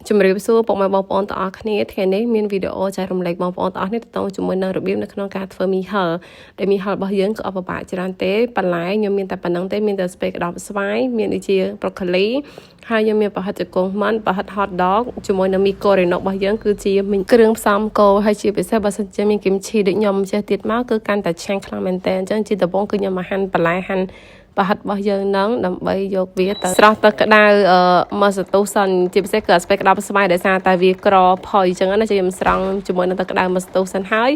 ជំរាបសួរពុកម៉ែបងប្អូនទាំងអស់គ្នាថ្ងៃនេះមានវីដេអូចែករំលែកបងប្អូនទាំងអស់គ្នាទៅជាមួយនឹងរបៀបនៅក្នុងការធ្វើមីហិលដែលមីហិលរបស់យើងក៏អត់ពិបាកច្រើនទេបន្លែខ្ញុំមានតែប៉ុណ្្នឹងទេមានតែស្ពៃក្តោបស្វាយមានដូចជាប្រូកូលីហើយខ្ញុំមានប្រហិតជង្គង់មិនប្រហិត hot dog ជាមួយនឹងមីកូរ៉េណូរបស់យើងគឺជាគ្រឿងផ្សំគោហើយជាពិសេសបើសិនជាមានគីមឈីដូចខ្ញុំចេះទៀតមកគឺកាន់តែឆ្ងាញ់ខ្លាំងមែនតើអញ្ចឹងជាដំបូងគឺខ្ញុំមកហាន់បន្លែហាន់ប្រហិតរបស់យើងនឹងដើម្បីយកវាទៅស្រស់ទឹកក្តៅអឺមកសន្ទុះសិនជាពិសេសគឺអាស្ពៃក្តោបស្វាយដោយសារតែវាក្រផុយអញ្ចឹងណាខ្ញុំស្រង់ជាមួយនឹងទឹកក្តៅមកសន្ទុះសិនហើយ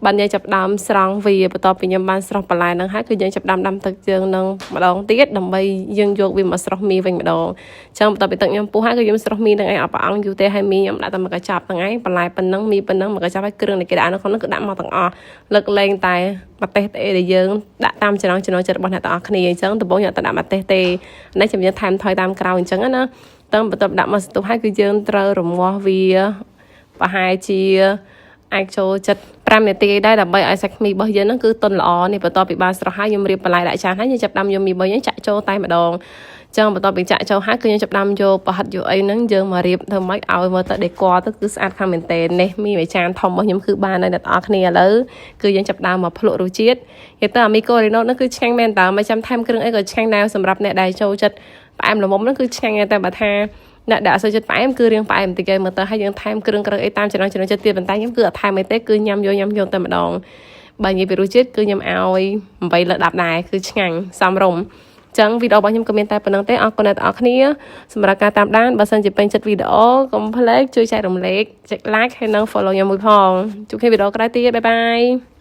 បានយើងចាប់ដើមស្រង់វាបន្ទាប់ពីខ្ញុំបានស្រស់បន្លែនឹងហើយគឺយើងចាប់ដើមដាំទឹកយើងនឹងម្ដងទៀតដើម្បីយើងយកវាមកស្រស់មីវិញម្ដងអញ្ចឹងបន្ទាប់ពីទឹកខ្ញុំពុះហើយគឺខ្ញុំស្រស់មីនឹងឯងអត់ប្រអងយូរទេហើយមីខ្ញុំដាក់តែមួយកញ្ចប់ហ្នឹងឯងបន្លែប៉ុណ្ណឹងមីប៉ុណ្ណឹងមួយកញ្ចប់ហើយគ្រឿងដែលគេដាក់នៅក្នុងនោះគឺដាក់មកទាំងអស់លើកលែងតែម្ទេសទេដែលយើងដាក់តាមចំណង់ចំណូលចិត្តរបស់អ្នកទាំងអស់គ្នាអញ្ចឹងដំបូងយើងអត់ដាក់ម្ទេសទេនេះខ្ញុំយើងថែមថយតាមក្រោយអញ្ចឹងណាតើបន្ទាប់ដាក់មកស្ទុះហើយគឺយើងត្រូវរងាស់វាប្រហែលជាអាចចូលចិត្ត5នាទីដែរដើម្បីឲ្យសាច់មីរបស់យើងហ្នឹងគឺទន់ល្អនេះបន្ទាប់ពីបានស្រស់ហើយខ្ញុំរៀបបន្លែដាក់ចានហើយយើងចាប់ដាំយកមីរបស់យើងចាក់ចូលតែម្ដងចឹងបន្ទាប់ពីចាក់ចូលហើយគឺយើងចាប់ដាំយកប្រហិតយកអីហ្នឹងយើងមករៀបធ្វើម៉េចឲ្យមើលទៅដេកទៅគឺស្អាតខ្លាំងមែនទែននេះមីមួយចានធំរបស់ខ្ញុំគឺបានហើយអ្នកទាំងអស់គ្នាឥឡូវគឺយើងចាប់ដើមមកភ្លក់រសជាតិនិយាយទៅអាមីកូរីណូហ្នឹងគឺឆ្ងាញ់មែនតើមិនចាំថែមគ្រឿងអីក៏ឆ្ងាញ់ដែរសម្រាប់អ្នកដែលចូលចិត្តផ្អែមល្មមហ្នឹងគឺឆ្ងាញ់តែបើថាអ្នកដែលអត់សូវចិត្តផ្អែមគឺរៀងផ្អែមបន្តិចឯងមើលទៅហើយយើងថែមគ្រឿងក្រៅអីតាមចំណង់ចំណូលចិត្តទៀតប៉ុន្តែខ្ញុំគឺអត់ថែមអីទេគឺញ៉ាំយកញ៉ាំយកតែម្ដងបើនិយាយពីរសជាតិគឺខ្ញុំឲ្យ8លើ10ដែរគឺឆ្ងាញ់សមរម្យចឹងវីដេអូរបស់ខ្ញុំក៏មានតែប៉ុណ្្នឹងទេអរគុណអ្នកទាំងអស់គ្នាសម្រាប់ការតាមដានបើសិនជាពេញចិត្តវីដេអូកុំភ្លេចជួយចែករំលែកចុច like ហើយនិង follow ខ្ញុំមួយផងជួបគ្នាវីដេអូក្រោយទៀត bye bye.